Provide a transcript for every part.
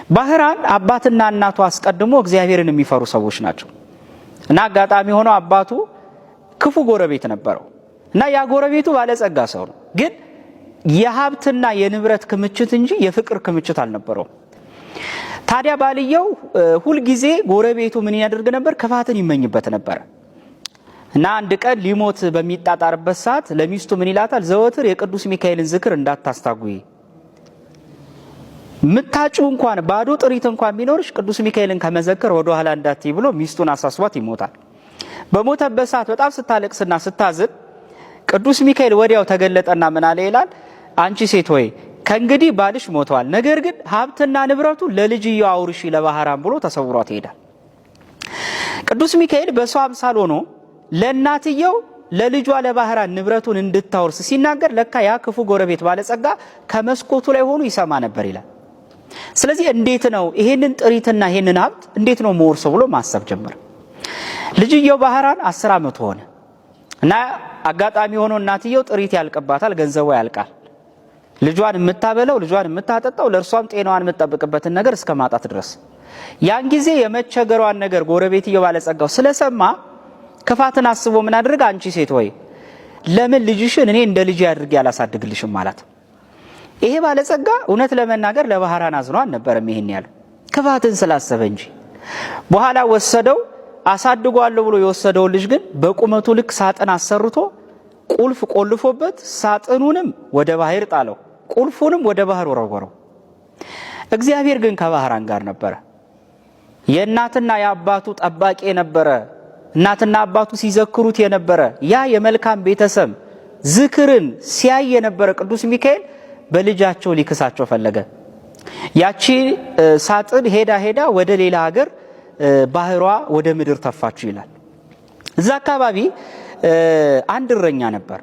ባህራን አባትና እናቱ አስቀድሞ እግዚአብሔርን የሚፈሩ ሰዎች ናቸው እና አጋጣሚ ሆኖ አባቱ ክፉ ጎረቤት ነበረው እና ያ ጎረቤቱ ባለጸጋ ሰው ነው፣ ግን የሀብትና የንብረት ክምችት እንጂ የፍቅር ክምችት አልነበረውም። ታዲያ ባልየው ሁልጊዜ ጎረቤቱ ምን ያደርግ ነበር? ክፋትን ይመኝበት ነበር። እና አንድ ቀን ሊሞት በሚጣጣርበት ሰዓት ለሚስቱ ምን ይላታል? ዘወትር የቅዱስ ሚካኤልን ዝክር እንዳታስታጉይ፣ ምታጩ እንኳን ባዶ ጥሪት እንኳን ቢኖርሽ ቅዱስ ሚካኤልን ከመዘከር ወደ ኋላ እንዳትይ ብሎ ሚስቱን አሳስቧት ይሞታል። በሞተበት ሰዓት በጣም ስታለቅስና ስታዝን ቅዱስ ሚካኤል ወዲያው ተገለጠና ምን አለ ይላል? አንቺ ሴት ሆይ ከእንግዲህ ባልሽ ሞተዋል፣ ነገር ግን ሀብትና ንብረቱ ለልጅየው አውርሺ ለባህራን ብሎ ተሰውሯት ይሄዳል። ቅዱስ ሚካኤል በሰው አምሳል ሆኖ ለእናትየው ለልጇ ለባህራን ንብረቱን እንድታወርስ ሲናገር ለካ ያ ክፉ ጎረቤት ባለጸጋ ከመስኮቱ ላይ ሆኖ ይሰማ ነበር ይላል። ስለዚህ እንዴት ነው ይሄንን ጥሪትና ይሄንን ሀብት እንዴት ነው መወርሰው ብሎ ማሰብ ጀመረ። ልጅየው ባህራን 10 ዓመቱ ሆነ እና አጋጣሚ ሆኖ እናትየው ጥሪት ያልቅባታል፣ ገንዘቧ ያልቃል። ልጇን የምታበለው ልጇን የምታጠጣው ለእርሷም ጤናዋን የምትጠብቅበትን ነገር እስከ ማጣት ድረስ ያን ጊዜ የመቸገሯን ነገር ጎረቤትየው ባለጸጋው ስለሰማ ክፋትን አስቦ ምን አድርግ፣ አንቺ ሴት ወይ ለምን ልጅሽን እኔ እንደ ልጅ አድርጌ አላሳድግልሽም አላት። ይሄ ባለጸጋ እውነት ለመናገር ለባህራን አዝኖ አልነበረም ይሄን ያለው ክፋትን ስላሰበ እንጂ። በኋላ ወሰደው አሳድጓለሁ ብሎ የወሰደውን ልጅ ግን በቁመቱ ልክ ሳጥን አሰርቶ ቁልፍ ቆልፎበት ሳጥኑንም ወደ ባህር ጣለው፣ ቁልፉንም ወደ ባህር ወረወረው። እግዚአብሔር ግን ከባህራን ጋር ነበረ። የእናትና የአባቱ ጠባቂ የነበረ እናትና አባቱ ሲዘክሩት የነበረ ያ የመልካም ቤተሰብ ዝክርን ሲያይ የነበረ ቅዱስ ሚካኤል በልጃቸው ሊክሳቸው ፈለገ። ያቺ ሳጥን ሄዳ ሄዳ ወደ ሌላ ሀገር ባህሯ ወደ ምድር ተፋችሁ ይላል። እዛ አካባቢ አንድ እረኛ ነበር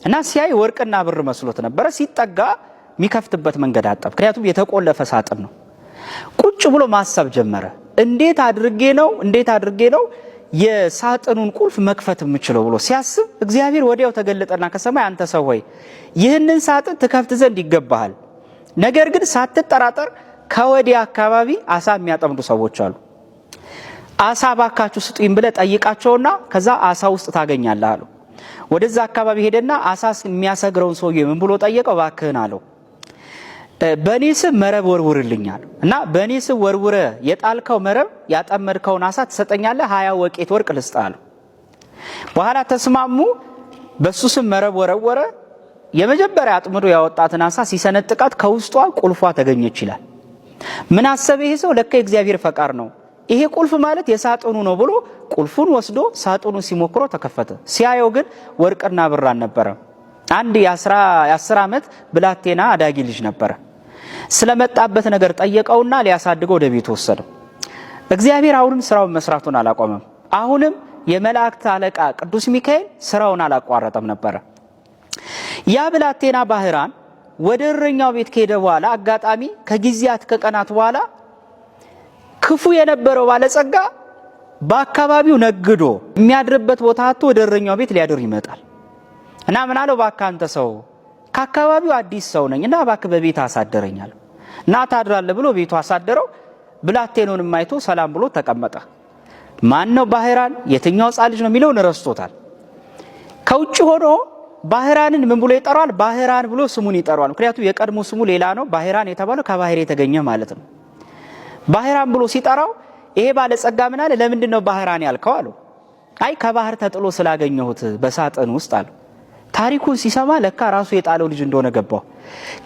እና ሲያይ ወርቅና ብር መስሎት ነበረ። ሲጠጋ የሚከፍትበት መንገድ አጣ። ምክንያቱም የተቆለፈ ሳጥን ነው። ቁጭ ብሎ ማሰብ ጀመረ። እንዴት አድርጌ ነው እንዴት አድርጌ ነው የሳጥኑን ቁልፍ መክፈት የምችለው ብሎ ሲያስብ እግዚአብሔር ወዲያው ተገለጠና ከሰማይ አንተ ሰው ሆይ ይህንን ሳጥን ትከፍት ዘንድ ይገባሃል። ነገር ግን ሳትጠራጠር ከወዲያ አካባቢ አሳ የሚያጠምዱ ሰዎች አሉ። አሳ ባካችሁ ስጡኝ ብለህ ጠይቃቸውና ከዛ አሳ ውስጥ ታገኛለህ አለው። ወደዛ አካባቢ ሄደና አሳ የሚያሰግረውን ሰውዬ ምን ብሎ ጠየቀው? እባክህን አለው በእኔ ስም መረብ ወርውርልኛል እና በእኔ ስም ወርውረ የጣልከው መረብ ያጠመድከውን አሳ ትሰጠኛለህ፣ 20 ወቄት ወርቅ ልስጥህ አለው። በኋላ ተስማሙ። በሱ ስም መረብ ወረወረ። የመጀመሪያ አጥምዶ ያወጣትን አሳ ሲሰነጥቃት ከውስጧ ቁልፏ ተገኘች ይላል። ምን አሰበ ይሄ ሰው? ለካ የእግዚአብሔር ፈቃድ ነው ይሄ ቁልፍ ማለት የሳጥኑ ነው ብሎ ቁልፉን ወስዶ ሳጥኑ ሲሞክሮ ተከፈተ። ሲያየው ግን ወርቅና ብር አልነበረም። አንድ የ10 ዓመት ብላቴና አዳጊ ልጅ ነበረ። ስለመጣበት ነገር ጠየቀውና ሊያሳድገው ወደ ቤቱ ወሰደው። እግዚአብሔር አሁንም ስራውን መስራቱን አላቆመም። አሁንም የመላእክት አለቃ ቅዱስ ሚካኤል ስራውን አላቋረጠም ነበረ። ያ ብላቴና ባህራን ወደ እረኛው ቤት ከሄደ በኋላ አጋጣሚ ከጊዜያት ከቀናት በኋላ ክፉ የነበረው ባለጸጋ በአካባቢው ነግዶ የሚያድርበት ቦታ አጥቶ ወደ እረኛው ቤት ሊያድር ይመጣል እና ምን አለው፣ እባክህ አንተ ሰው ከአካባቢው አዲስ ሰው ነኝ እና እባክህ በቤት አሳደረኛል እና ታድራለህ ብሎ ቤቱ አሳደረው። ብላቴኖንም አይቶ ሰላም ብሎ ተቀመጠ። ማን ነው ባህራን፣ የትኛው ሕፃን ልጅ ነው የሚለውን ረስቶታል። ከውጭ ሆኖ ባህራንን ምን ብሎ ይጠራዋል? ባህራን ብሎ ስሙን ይጠራዋል። ምክንያቱም የቀድሞ ስሙ ሌላ ነው። ባህራን የተባለው ከባህር የተገኘ ማለት ነው። ባህራን ብሎ ሲጠራው ይሄ ባለጸጋ ምን አለ? ለምንድን ነው ባህራን ያልከው አለው። አይ ከባህር ተጥሎ ስላገኘሁት በሳጥን ውስጥ አለው። ታሪኩን ሲሰማ ለካ ራሱ የጣለው ልጅ እንደሆነ ገባው።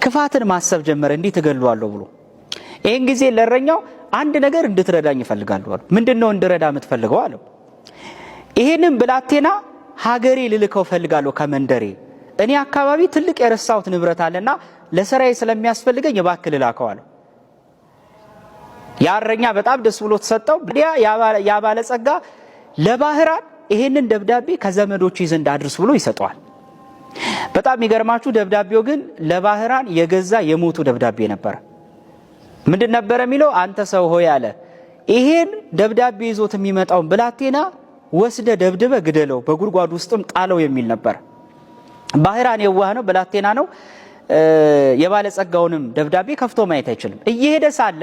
ክፋትን ማሰብ ጀመረ። እንዲህ ትገለዋለሁ ብሎ ይህን ጊዜ ለእረኛው አንድ ነገር እንድትረዳኝ እፈልጋለሁ አለው። ምንድን ነው እንድረዳ የምትፈልገው አለው። ይሄንን ብላቴና ሀገሬ ልልከው እፈልጋለሁ ከመንደሬ እኔ አካባቢ ትልቅ የረሳሁት ንብረት አለና ለስራዬ ስለሚያስፈልገኝ እባክህ ልላከው አለው። ያ እረኛ በጣም ደስ ብሎ ተሰጠው። ያ ባለጸጋ ለባህራን ይሄንን ደብዳቤ ከዘመዶች ዘንድ አድርስ ብሎ ይሰጠዋል። በጣም የሚገርማችሁ ደብዳቤው ግን ለባህራን የገዛ የሞቱ ደብዳቤ ነበረ። ምንድን ነበረ የሚለው? አንተ ሰው ሆይ አለ ይሄን ደብዳቤ ይዞት የሚመጣውን ብላቴና ወስደ ደብድበ ግደለው፣ በጉድጓድ ውስጥም ጣለው የሚል ነበር። ባህራን የዋህ ነው፣ ብላቴና ነው። የባለጸጋውንም ደብዳቤ ከፍቶ ማየት አይችልም። እየሄደ ሳለ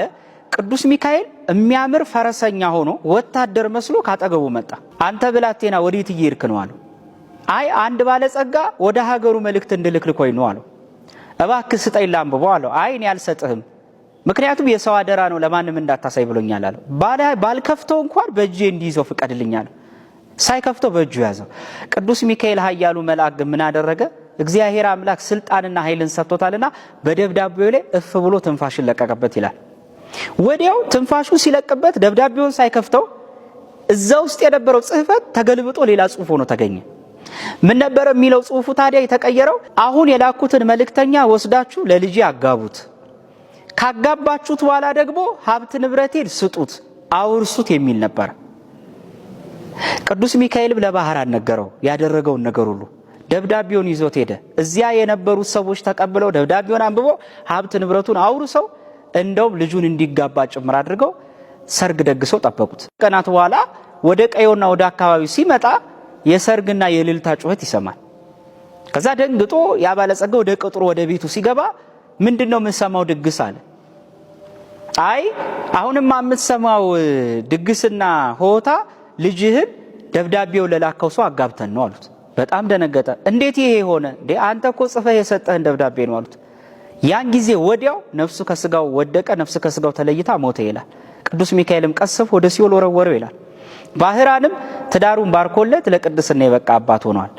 ቅዱስ ሚካኤል የሚያምር ፈረሰኛ ሆኖ ወታደር መስሎ ካጠገቡ መጣ። አንተ ብላቴና ወዴት እየሄድክ ነው አለው። አይ አንድ ባለጸጋ ወደ ሀገሩ መልእክት እንድልክልኮኝ ነው አለው። እባክህ ስጠኝ ላንብበው አለው። አይ እኔ አልሰጥህም፣ ምክንያቱም የሰው አደራ ነው ለማንም እንዳታሳይ ብሎኛል አለው። ባልከፍተው እንኳን በእጄ እንዲይዘው ፍቀድልኝ አለው። ሳይከፍተው በእጁ ያዘው። ቅዱስ ሚካኤል ኃያሉ መልአክ ግን ምን አደረገ? እግዚአብሔር አምላክ ስልጣንና ኃይልን ሰጥቶታልና በደብዳቤው ላይ እፍ ብሎ ትንፋሽን ለቀቀበት ይላል። ወዲያው ትንፋሹ ሲለቅበት ደብዳቤውን ሳይከፍተው እዛ ውስጥ የነበረው ጽሕፈት ተገልብጦ ሌላ ጽሑፍ ሆኖ ተገኘ። ምን ነበረ የሚለው ጽሑፉ ታዲያ የተቀየረው? አሁን የላኩትን መልእክተኛ ወስዳችሁ ለልጄ አጋቡት፣ ካጋባችሁት በኋላ ደግሞ ሀብት ንብረቴን ስጡት፣ አውርሱት የሚል ነበር። ቅዱስ ሚካኤልም ለባህራን ነገረው ያደረገውን ነገር ሁሉ። ደብዳቤውን ይዞት ሄደ። እዚያ የነበሩት ሰዎች ተቀብለው ደብዳቤውን አንብበው ሀብት ንብረቱን አውርሰው እንደውም ልጁን እንዲጋባ ጭምር አድርገው ሰርግ ደግሰው ጠበቁት። ቀናት በኋላ ወደ ቀዮና ወደ አካባቢው ሲመጣ የሰርግና የእልልታ ጩኸት ይሰማል። ከዛ ደንግጦ ያ ባለጸጋ ወደ ቅጥሩ ወደ ቤቱ ሲገባ ምንድን ነው የምንሰማው ድግስ አለ። አይ አሁንማ የምትሰማው ድግስና ሆታ ልጅህን ደብዳቤው ለላከው ሰው አጋብተን ነው አሉት። በጣም ደነገጠ። እንዴት ይሄ ሆነ እንዴ? አንተ እኮ ጽፈህ የሰጠህን ደብዳቤ ነው አሉት። ያን ጊዜ ወዲያው ነፍሱ ከስጋው ወደቀ፣ ነፍሱ ከስጋው ተለይታ ሞተ ይላል። ቅዱስ ሚካኤልም ቀስፎ ወደ ሲኦል ወረወረው ይላል። ባህራንም ትዳሩን ባርኮለት ለቅድስና የበቃ አባት ሆኗል።